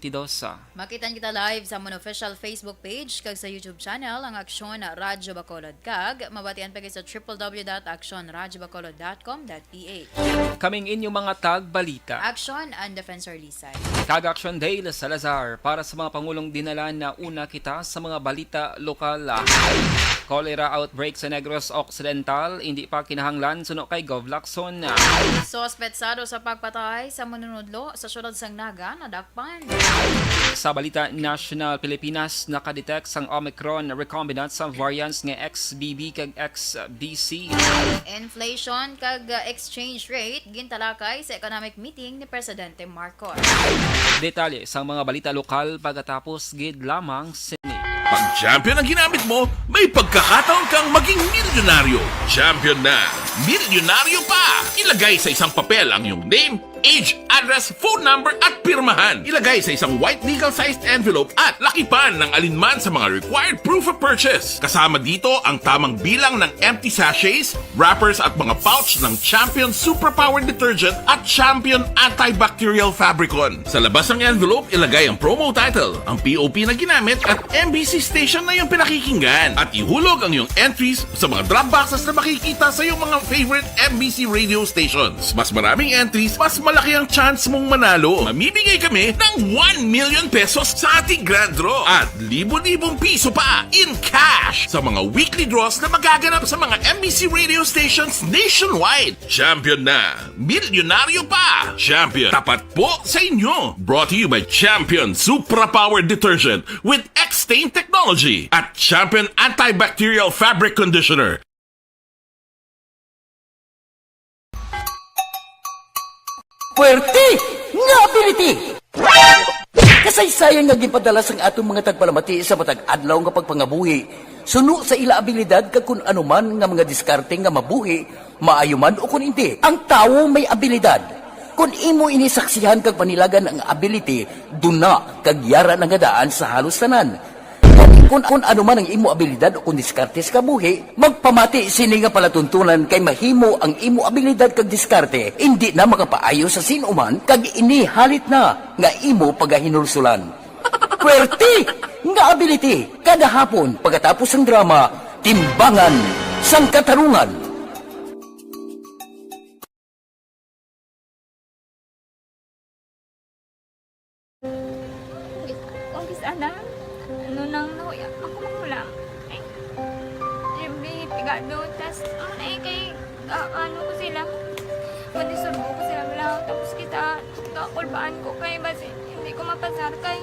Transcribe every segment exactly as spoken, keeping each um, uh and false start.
Didosa. Makitan kita live sa amon official Facebook page kag sa YouTube channel, ang Aksyon Radyo Bacolod, kag mabatian pa kita sa triple W dot aksyon radyo bacolod dot com dot P H. Kaming inyo mga tagbalita. Aksyon and Defensor Lisay. Kag Aksyon Dale Salazar para sa mga pangulong dinala. Nauna kita sa mga balita lokal. Cholera outbreak sa Negros Occidental, hindi pa kinahanglan suno kay Gov Lacson. Suspetsado sa pagpatay sa manunudlo sa siyudad sang Naga nadakpan. Sa balita nasyonal, Pilipinas nakadetect sang Omicron recombinant sa variants nga X B B kag X B C. Inflation kag, uh, exchange rate gintalakay sa economic meeting ni Presidente Marcos. Detalye sang mga balita lokal pagkatapos gid lamang sini. Pag Champion ang ginamit mo, may pagkakataon kang maging milyonaryo. Champion na, milyonaryo pa! Ilagay sa isang papel ang iyong name, age, address, phone number, at pirmahan. Ilagay sa isang white legal-sized envelope at lakipan ng alinman sa mga required proof of purchase. Kasama dito ang tamang bilang ng empty sachets, wrappers, at mga pouch ng Champion Superpower Detergent at Champion Antibacterial Fabricon. Sa labas ng envelope, ilagay ang promo title, ang P O P na ginamit, at M B C station na iyong pinakikinggan. At ihulog ang iyong entries sa mga drop boxes na makikita sa iyong mga favorite M B C radio stations. Mas maraming entries, mas malaki ang chance mong manalo. Mamimigay kami ng one million pesos sa ating grand draw at libo-libong piso pa in cash sa mga weekly draws na magaganap sa mga M B C radio stations nationwide. Champion na! Milyonaryo pa! Champion, tapat po sa inyo! Brought to you by Champion Supra Power Detergent with X-Stain Technology at Champion Antibacterial Fabric Conditioner. Puwerte nga ability! Kasaysayan nga ginpadala sang aton mga tagpalamati sa matag adlaw nga pagpangabuhi, suno sa ila abilidad kag kun ano man nga mga diskarte nga mabuhi, maayo man o kon indi. Ang tawo may abilidad. Kon imo ini saksihan kag panilagan ang ability, duna kag yara na nga daan sa halos tanan. Kon, kon ano man ang imo abilidad o kon diskarte sa kabuhi, magpamati sini nga palatuntunan kay mahimo ang imo abilidad kag diskarte indi na makapaayo sa sin-o man kag ini halit na nga imo pagahinulsulan. Puwerte nga ability kada hapon pagkatapos sang drama, Timbangan sang Katarungan. Kung kis-, ana, ano nang nahuya, ako mahulam. Ay, Jimmy, pigado, tas, ano na eh, kay, ah, ano ko sila, madisurbo ko sila, wala, tapos kita, kakulbaan ko, kay basi, hindi ko mapasar, kay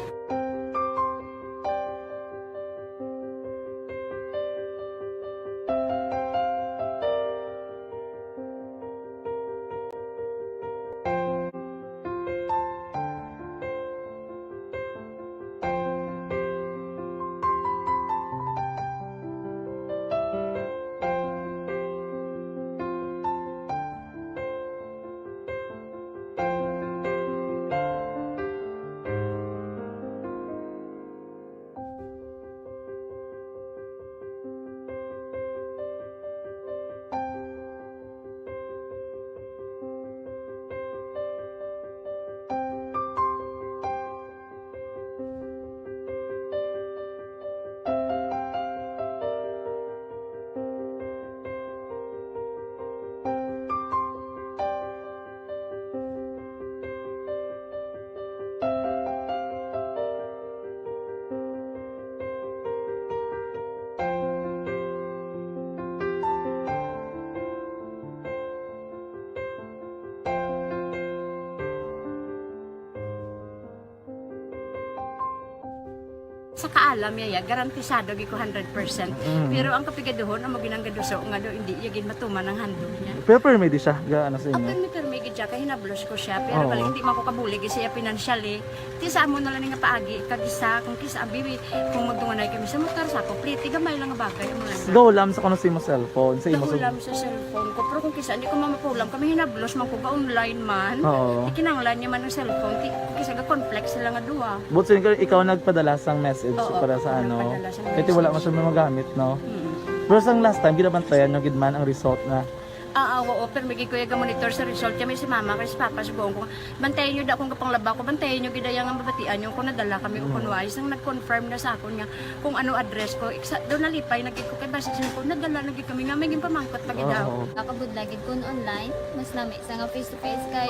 Sa kaalam niya, ya, garantisado gid ko hundred percent. Mm. Pero ang kapigaduhon, amo gid ang gaduso nga do, hindi iya gid matuman ang handog niya. Pero permi di siya, ga-, ano sa inyo? Ah, permi, permi gid siya, kay hinablos ko siya. Pero Oo. bali, hindi man ko kabulig siya financially. Ti sa amo na lang nga paagi, kag isa, kung kisa, abi, kung magdunganay kami sa motor, sa ako, pliti, gamay lang nga bagay, amo lang. Gahulam sa kuno sa imo cellphone, sa imo Gahulam sa cellphone ko, pero kung kisa, hindi ko mamapulam, kami hinablos man ko, ga-online man. Oo. Ikinanglan niya man ang cellphone, ti, kung kisa, ga-conflict sila nga duha. But so, ikaw, ikaw nagpadala sang message Oo, para sa ako ano? nagpadala sang Kaya wala message. man siya magamit, no? Mm. Pero sang last time, ginabantayan nyo gid man ang result na Ah, ah, oo, pero may gikuya ga monitor sa result kami si mama kay si papa subong ko. Bantayan nyo da akong kapanglaba ko, bantayan nyo gid ang mabatian nyo kung nadala kami o Mm. kung wala. Isang nag-confirm na sa akon nga kung ano address ko. Iksa, doon nalipay na gid ko kay basi sa ko, nadala na gid kami nga may ginpamangkot pa gid daw. Oo. Nakabudlay gid kun online, mas nami sa nga face to face kay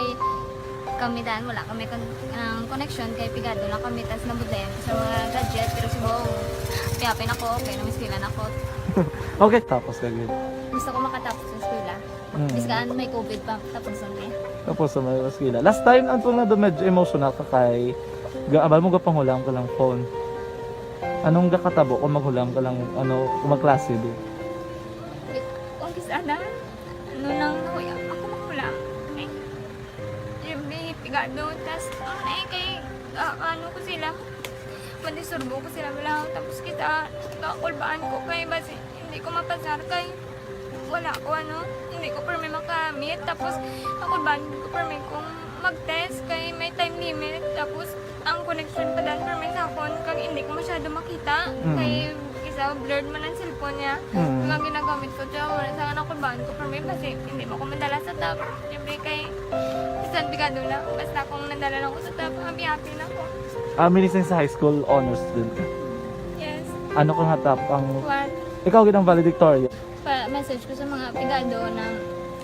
kami dan wala kami kon-, ang connection kay pigado lang kami tas nabudlayan ko sa mga gadget pero subong. Kaya pinako, okay, nang eskwela na ko. Okay, tapos ka gid. Gusto ko makatapos sa eskwela. Mm. Biskan may covid pa, tapos ang eh. Tapos sa may eskwela. Last time, ang tunga doon medyo emotional ka kay ga-, abal mo gapanghulam ka lang phone. Anong gakatabo kung maghulam ka lang, ano, kung magklase di? Wait, kung kis-, ana, ano lang, nakuya, ako maghulam. Eh, siyempre, pigado, tas, ano na eh, kay, ah, ano ko sila, madisturbo ko sila, wala, tapos kita, kakulbaan ko, kay basi, hindi ko mapasar, kay, wala ko, ano, hindi ko permi makamit, tapos, kakulbaan ko permi kung mag-test, kay may time limit, tapos, ang connection pa dan permi sa akon, kag hindi ko masyado makita, Mm. kay, isa, blurred man ang cellphone niya, Mm. nga ginagamit ko, tsaka wala sa akin, nakulbaan ko permi, basi, hindi mo ko madala sa top, siyempre, kay, bisan pigado na, basta kung nadala lang ko sa top, happy-happy na ko. Ah, minising sa high school, honor student ka? Yes. Ano ka nga top ang One. Ikaw gid ang valedictorian? Pa-message ko sa mga pigado na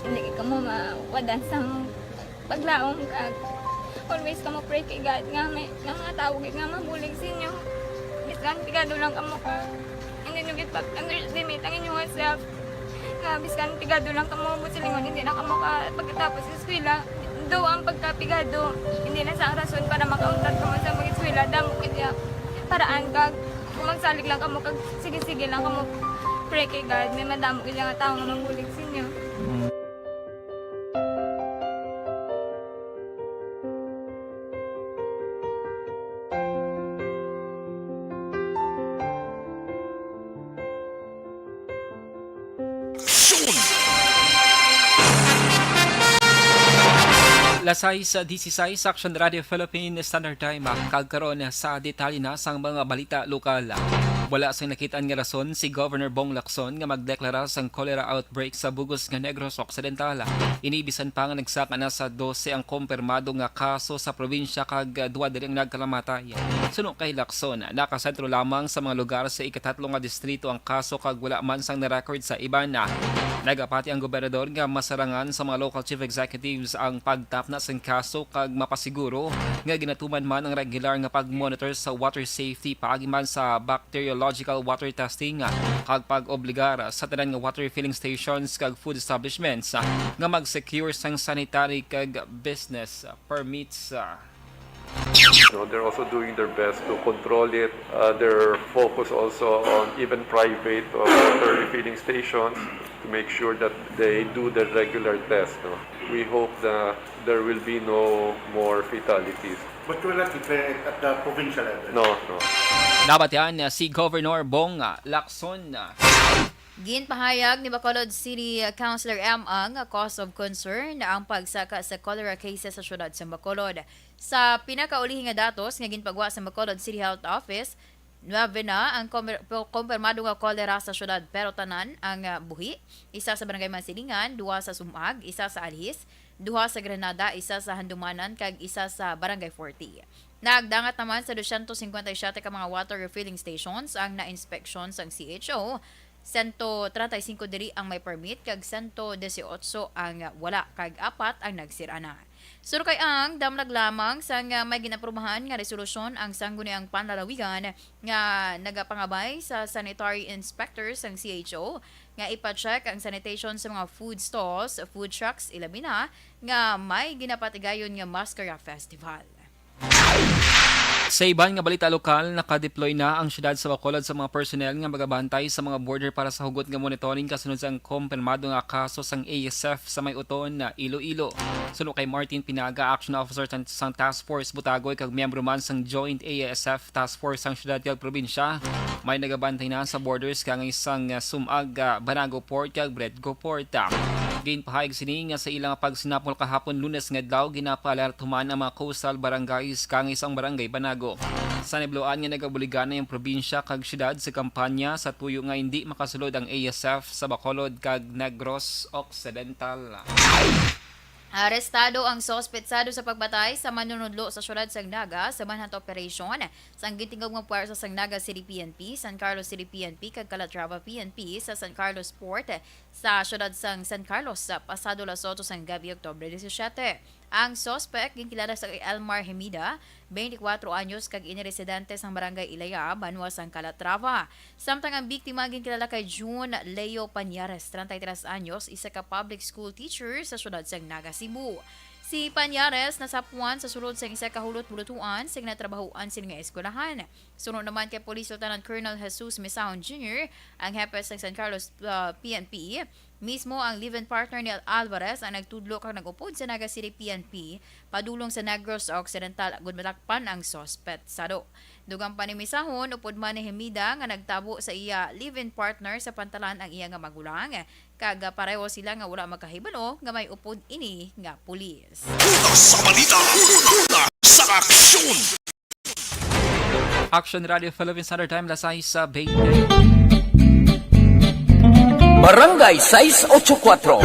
hindi kamo mawadan sang paglaom kag always kamo pray kay God nga may, nga mga tawo gid nga mabulig sa inyo. Bisan pigado lang kamo ka, hindi nyo gid pag-underestimate ang inyong self. Nga biskan pigado lang kamo, buot silingon, hindi na kamo ka pagkatapos sa eskwela. Though ang pagkapigado, hindi na sa ang rason para makauntat kamo sa mag-eskwela, damo gid ya paraan kag kung magsalig lang kamo kag sige-sige lang kamo pray kay God, may madamo gid nga tawo nga mabulig sa inyo. Mm. Aksyon! Las sais dieciséis, Action Radio Philippine Standard Time. Kag karon sa detalye na sang mga balita lokal. Wala sing nakit-an nga rason si Governor Bong Lacson nga magdeklara sang cholera outbreak sa bug-os nga Negros Occidental. Ini bisan pa nga nagsaka na sa dose ang kumpirmado nga kaso sa probinsya kag duha diri ang nagkalamatay. Suno kay Lacson, nakasentro lamang sa mga lugar sa ikatatlo nga distrito ang kaso kag wala man sang na-record sa iban. Nagapati ang gobernador nga masarangan sa mga local chief executives ang pagtapna sang kaso kag mapasiguro nga ginatuman man ang regular nga pag-monitor sa water safety paagi man sa bacteriological water testing kag pag-obligar sa tanan nga water filling stations kag food establishments nga mag-secure sang sanitary kag business permits. No, they're also doing their best to control it. Uh, they're focused also on even private or water refilling stations to make sure that they do their regular test. No? We hope that there will be no more fatalities. But you will not declare it at the provincial level? No, no. Nabatian si Governor Bong Lacson. Ginpahayag ni Bacolod City Councilor M. Ang cause of concern ang pagsaka sa cholera cases sa siyudad sa Bacolod. Sa pinakaulihi nga datos nga ginpagwa sa Bacolod City Health Office, nuebe na ang komber-, po-, kompirmado nga kolera sa siyudad, pero tanan ang, ah, buhi, isa sa Barangay Mansilingan, duha sa Sumag, isa sa Alhis, duha sa Granada, isa sa Handumanan, kag isa sa Barangay Forty. Nagdangat naman sa dosyentos singkwenta y siyete ka mga water refilling stations ang na-inspeksyon sang C H O. Sento treinta y cinco diri ang may permit, kag sento dieciocho ang wala, kag apat ang nagsira na. Suno kay Ang, damlag lamang sang may ginaprubahan nga resolusyon ang Sangguniang Panlalawigan nga nagapangabay sa sanitary inspectors sang C H O nga ipa-check ang sanitation sa mga food stalls, food trucks, ilabi na nga may ginapatigayon nga Mascara Festival. Sa iban nga balita lokal, nakadeploy na ang siyudad sa Bacolod sa mga personnel nga magabantay sa mga border para sa hugot nga monitoring kasunod sang kumpirmado nga kaso sang A S F sa may Uton, Iloilo. Suno kay Martin Pinaga, Action Officer sang, sang Task Force Butagoy kag miyembro man sang Joint A S F Task Force sang siyudad kag probinsya, may nagabantay na sa borders kangay sang, ah, Sumag, ah, Banago Port kag Bredgo Port. Ah, Ginpahayag sini nga sa ilang pagsinapol kahapon, Lunes nga adlaw, ginapaalerto man ang mga coastal barangays kang isang barangay Banago. Sa nabluan nga nagabuligan na ang probinsya kag syudad sa kampanya sa tuyo nga hindi makasulod ang A S F sa Bacolod kag Negros Occidental. Arestado ang suspetsado sa pagpatay sa manunudlo sa siyudad sang Naga sa manhunt operation sang gintingob nga puwersa sang Naga City P N P, San Carlos City P N P, kag Calatrava P N P sa San Carlos Port sa siyudad sang San Carlos sa pasado las otso sang gabi, Oktubre disisiete. Ang suspect ginkilala sa kay Elmar Hemida, twenty-four anyos, kag ini residente sang Barangay Ilaya, banwa sang Calatrava. Samtang ang biktima ginkilala kay June Leo Pañares, treinta y tres anyos, isa ka public school teacher sa siyudad sang Naga, Cebu. Si Pañares nasapuan sa sulod sang isa ka hulot-bulutuan sa ginatrabahoan sini nga eskwelahan. Suno naman kay Police Lieutenant Colonel Jesus Mesahon Junior, ang hepe sang San Carlos, ah, P N P, mismo ang live-in partner ni Alvarez ang nagtudlo kag nag-upod sa Naga City P N P padulong sa Negros Occidental agud madakpan ang suspetsado. Dugang pa ni Mesahon, upod man ni Hemida nga nagtabo sa iya live-in partner sa pantalan ang iya nga magulang, kag pareho sila nga wala magkahibalo nga may upod ini nga pulis. Una sa balita, una sa aksyon. Action Radio Philippines Standard Time, las sais sa veinte. Barangay sais ocho kuwatro.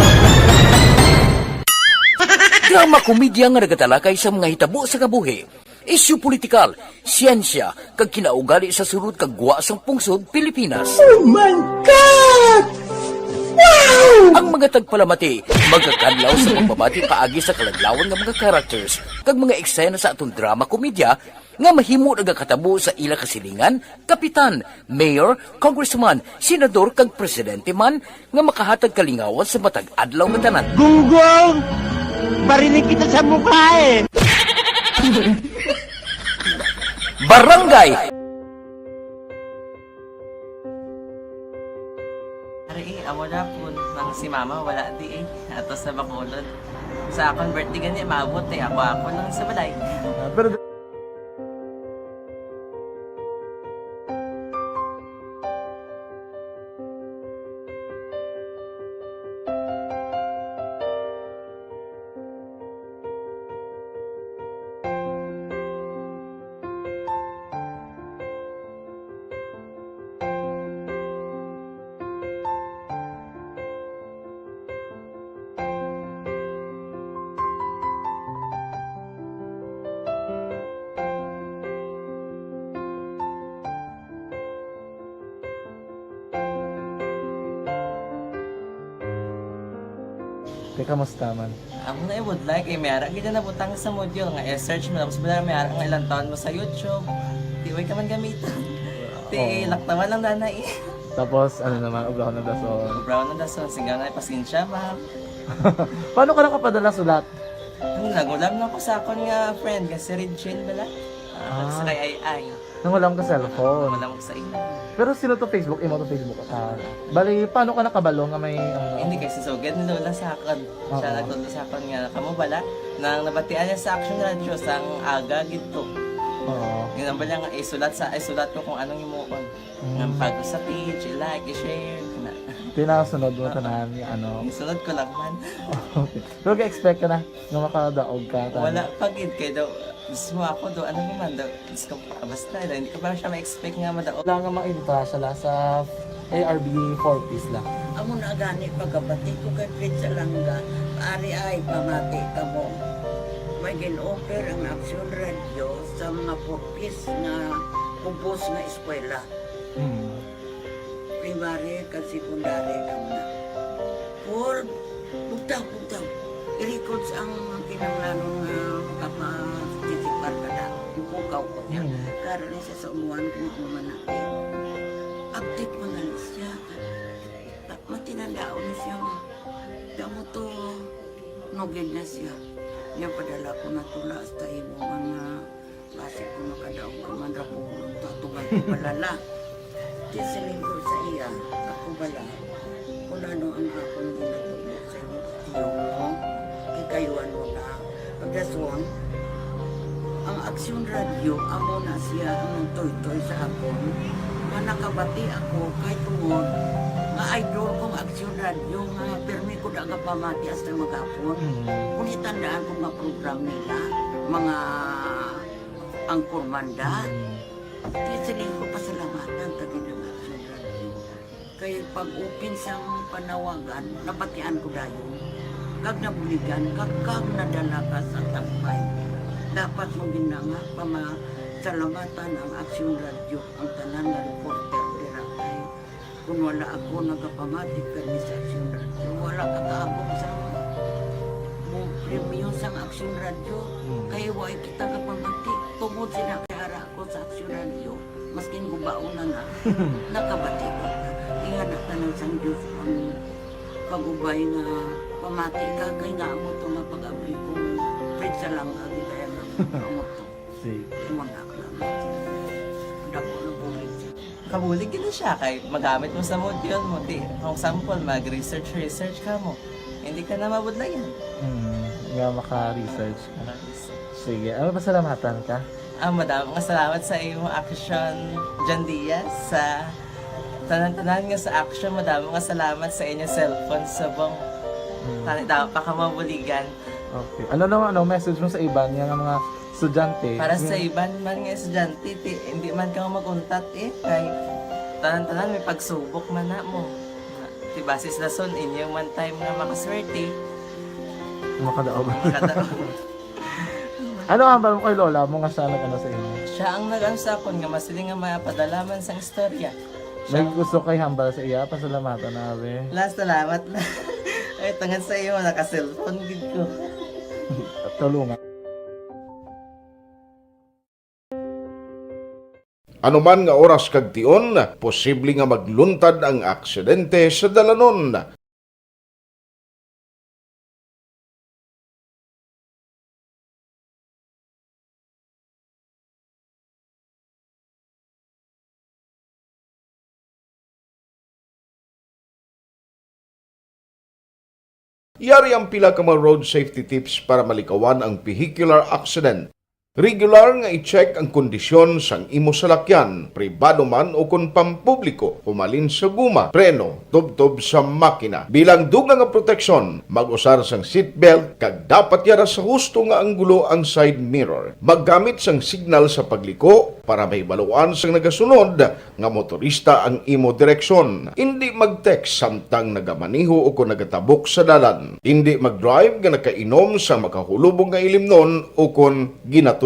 Drama komedya nga nagatalakay sa mga hitabo sa kabuhi, isyu politikal, siyensya, kag kinaugali sa sulod kag gwa sang pungsod Pilipinas. Oh my God! Wow! Ang mga tagpalamati magakadlaw sa pagbabati paagi sa kaladlawan nga mga characters kag mga eksena sa aton drama komedya nga mahimo nagakatabo sa ila kasilingan, kapitan, mayor, congressman, senador, kag presidente man nga makahatag kalingawan sa matag adlaw nga tanan. Gunggong! Barinig kita sa mukha eh! Barangay! Ari eh, amo na po, nang si mama wala di eh. Ato sa Bacolod. Sa akon birthday gani, maabot eh. Ako, ako lang sa balay. Ah, pero Te, kamusta man? Amo na, eh, would like, eh, may ara gid na nabutang sa module nga, eh, search mo, tapos wala, may ara nga ilang taon mo sa YouTube. Di, way ka man gamiton. Oo. Ti, laktawan lang, nanay. Tapos, ano naman, ubrahon ng dason. Ubrahon ng dason, sige na, pasensya, ma'am. Paano ka nakapadala sulat? Ano, nangulam na ko sa akon nga friend, nga si Regine bala. Ah, ah, sa kay Ay Ay. Nangulam ka cellphone? Nangulam ko sa imo. Pero sino to Facebook? Imo to Facebook? Ah, bali, paano ka nakabalo nga may, ano? Hindi, kay sisugid ni Lola sa akon. Siya, oo, nagtudlo sa akon nga, kamo bala, nang nabatian niya sa Action Radio, sang aga gid to. Oo. Yun ang bala nga, isulat sa, isulat ko kung anong himuon. Mm. Nga pag sa page, i-like, i-share, kana. Tinasunod mo tanan, ano? Isunod ko lang man. Okay. Pero ga-expect ka na nga makadaog ka, tanan? Wala pa gid, kay daw, mismo ako do, ano naman daw, Diyos ko, basta, hindi ko pa siya ma-expect nga madaog. Wala nga mainta siya la sa A R B four Ps la. Amo na gani, pagkabati ko kay Fritz Alanga, ari ay, pamati kamo. May gin-offer ang Action Radio sa mga four Ps nga kubos nga eskwela. Mm. Primary kag secondary kamo na. Paul, bugtaw, bugtaw. I-records ang kinahanglanon nga makaparticipar ka na. Bukaw ko niya. Mm. Karon ni siya sa umuan kung ano man na. Update man na siya. Matinandaon ni siya. Damo to, nugid na siya. Niya padala ko na tula hasta imo mga Basi kung makadaog ka man ra po, tatugan ko pala la. Di siling ko sa iya, ako bala, kung ano ang akong ginatudlo sa iyo, iyo mo, kikayuan mo na. Pagdason, ang Aksyon Radio, amo na siya ang nagtoytoy sa akon, nga nakabati ako kay tungod Nga idol ko nga Aksyon Radyo nga pirmi ko da nga pamati hasta maghapon. Mm. Kung itandaan ko nga program nila, mga angkorman da, Mm. di siling ko pasalamatan ta gid ang Aksyon Radyo. Kay pag-open sang panawagan, nabatian ko dayon. Kag nabuligan, kag, kag nadala ka sa tampay. Dapat mo gid na nga pamasalamatan ang Aksyon Radyo, ang tanan nga reporter dira kay Kung wala ako nagapamati kani sa Aksyon Radyo, wala ka kaabot sa mo premyo sang Aksyon Radyo. Mm. Kay wala kita kapamati. Tungod sila kay ara ako sa Aksyon Radyo, maskin gubaon na na, nakabati ko. Ingana tanan sang Diyos ang pag-ubay nga pamati ka kay nga amo to nga pag-abri ko. Pizza lang ang kaya nga amo to. Sige. Wala lang. Dako na bulig siya. Kabulig gid siya kay magamit mo sa module mo. Di, for example, mag-research, research ka mo. Hindi ka na mabudlayan. Hmm, nga maka-research ka. Maka-research. Sige, ano, pasalamatan ka? Ah, madamo nga salamat sa imo Aksyon, John Diaz, sa tanan-tanan nga sa Aksyon. Madamo nga salamat sa inyo cellphone subong. Hmm. Tani, dapat pa ka mabuligan. Okay. Ano naman, ano, message mo sa iban nga mga estudyante? Para sa Yung iban man nga estudyante, ti, hindi man ka mag-untat eh. Kay tanan-tanan may pagsubok man na mo. Ti, base sa lason, inyo man time nga makaswerte. Makadaog. Makadaog. Ano ang hambal mo kay lola mo nga siya nag-ano sa inyo? Siya ang nag-ano sa akon nga masiling nga mapadala man sang istorya. May gusto kay hambal sa iya, pasalamatan na, abi. La, salamat na. Ay, tungod sa iyo, naka-cellphone gid ko. Tulungan. Anuman nga oras kag tion, posible nga magluntad ang aksidente sa dalanon. Yari ang pila ka mga road safety tips para malikawan ang vehicular accident. Regular nga i-check ang kondisyon sang imo salakyan, pribado man o kon pampubliko, humalin sa guma, preno, tubtob sa makina. Bilang dugang nga proteksyon, mag-usar sang seatbelt kag dapat yara sa husto nga anggulo ang side mirror. Maggamit sang signal sa pagliko para mahibaluan sang nagasunod nga motorista ang imo direksyon. Indi mag-text samtang nagamaneho o kon nagatabok sa dalan. Indi mag-drive nga nakainom sa makahulubong nga ilimnon o kon ginatuyo.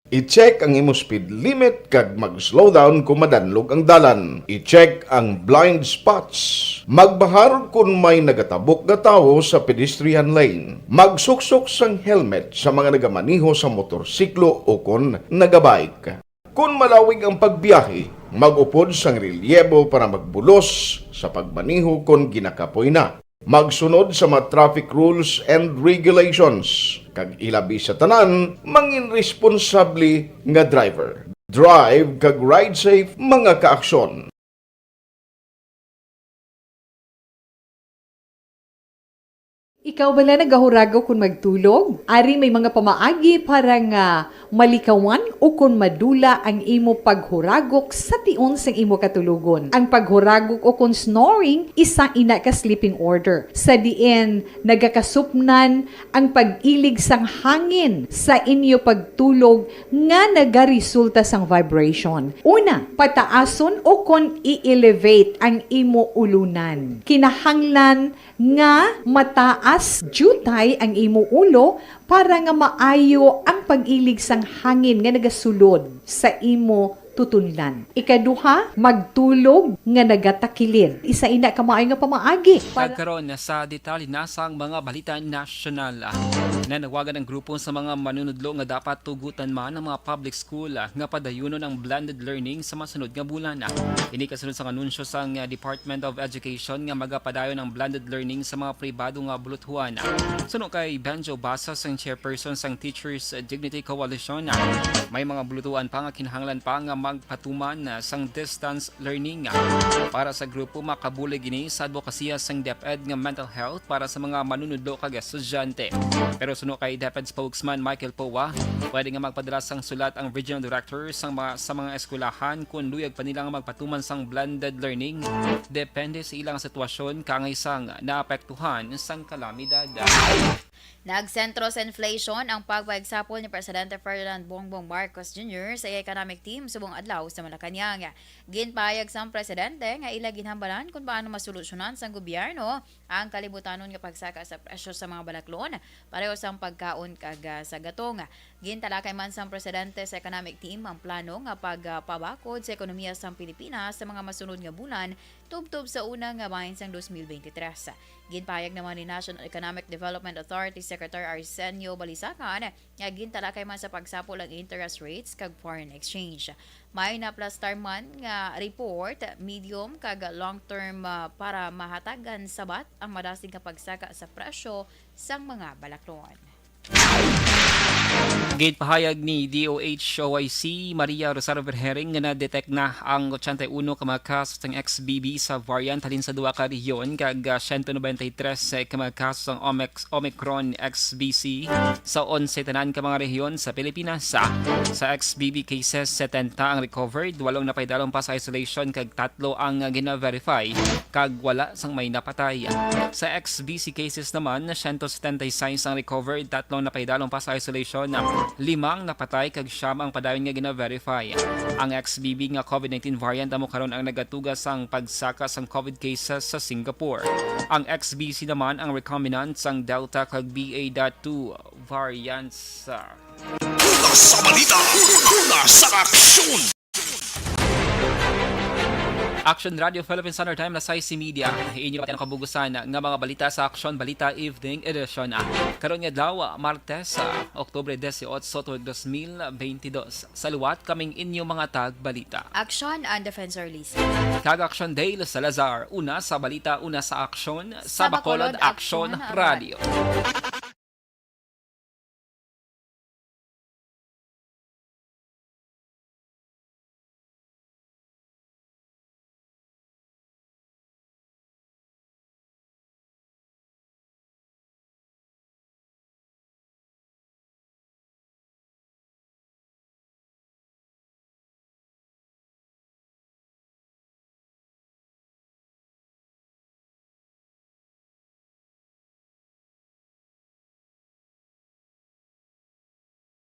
I-check ang imo speed limit kag mag-slow down kon madanlog ang dalan. I-check ang blind spots. Magbahar kon may nagatabok nga tawo sa pedestrian lane. Magsuksok sang helmet sa mga nagamaneho sa motorsiklo o kon nagabike. Kon malawig ang pagbiyahe, mag-upod sang relyebo para magbulos sa pagmaneho kon ginakapoy na. Magsunod sa mga traffic rules and regulations, kag ilabi sa tanan, mangin responsable nga driver. Drive kag ride safe, mga kaaksyon. Ikaw bala nagahuragok kon magtulog? Ari may mga pamaagi para nga malikawan o kon madula ang imo paghuragok sa tion sang imo katulogon. Ang paghuragok o kon snoring, isa ina ka sleeping order, sa diin nagakasupnan ang pag-ilig sang hangin sa inyo pagtulog nga nagaresulta sang vibration. Una, pataason o kon i-elevate ang imo ulunan. Kinahanglan nga mataas diutay ang imo ulo para nga maayo ang pag-ilig sang hangin nga nagasulod sa imo tutunlan. Ikaduha, magtulog nga nagatakilid. Isa ina ka maayo nga pamaagi para Kag karon, sa detalye na sang mga balita nasyonal. Nanawagan ang grupo sa mga manunudlo nga dapat tugutan man ang mga public school nga padayunon ang blended learning sa masunod nga bulan. Ini kasunod sang anunsyo sang Department of Education nga magapadayon ang blended learning sa mga pribado nga buluthuan. Suno kay Benjo Basas, ang chairperson sang Teachers Dignity Coalition, may mga bulutuan pa nga kinahanglan pa nga magpatuman sang distance learning. Para sa grupo, makabulig ini sa advokasya sang DepEd nga mental health para sa mga manunudlo kag estudyante. Pero suno kay DepEd spokesman Michael Poa, pwede nga magpadala sang sulat ang regional director sang mga, sa mga eskwelahan kon luyag pa nila nga magpatuman sang blended learning, depende sa ilang sitwasyon kangay sang naapektuhan sang kalamidad. Nagsentro sa inflation ang pagpaegsapol ni Presidente Ferdinand Bongbong Marcos Junior sa iya economic team subong adlaw sa Malacañang. Ginpahayag sang presidente nga ila ginhambalan kung paano masolusyonan sang gobyerno ang kalibutanon nga pagsaka sa presyo sa mga balaklon, pareho sang pagkaon kag, ah, sa gatong. Gintalakay man sang presidente sa economic team ang plano nga pagpabakod sa ekonomiya sang Pilipinas sa mga masunod nga bulan tubtob sa una nga bahin sang dos mil bente tres. Ginpahayag naman ni National Economic Development Authority Secretary Arsenio Balisacan nga gintalakay man sa pagsapol ang interest rates kag foreign exchange. May naplastar man nga report, medium kag long term, ah, para mahatagan sabat ang madasig nga pagsaka sa presyo sang mga balaklon. Ginpahayag ni D O H O I C Maria Rosario Vergering nga na-detect na ang ochenta y uno ka mga kaso sang X B B sa variant halin sa duha ka rehiyon kag, ah, siyento nobenta y tres ka mga kaso sang Omex-, Omicron X B C sa onse tanan ka mga rehiyon sa Pilipinas. Sa X B B cases, setenta ang recovered, walong napaidalom pa sa isolation kag tatlo ang gina-verify kag wala sang may napatay. Sa X B C cases naman, siyento setenta y seis ang recovered, tatlong napaidalom pa sa isolation, limang napatay kag siyam ang padayon nga gina-verify. Ang X B B nga COVID nineteen variant amo karon ang nagatuga sang pagsaka sang COVID cases sa Singapore. Ang X B C naman ang recombinant sang Delta kag B A dot two variants. Una sa balita, una sa aksyon. Action Radio Philippine Standard Time, alas sais y media. Inyo pati ang kabugusan nga mga balita sa Aksyon Balita Evening Edition. Karon nga adlaw, Martes, ah, Oktubre dieciocho, tuig dos mil bentidós. Sa liwat, kaming inyo mga tagbalita. Action and Defensor Lisa. Kag Action Dale Salazar. Una sa balita, una sa aksyon, sa Sa Bacolod Bacolod Action Action Radio. Radio.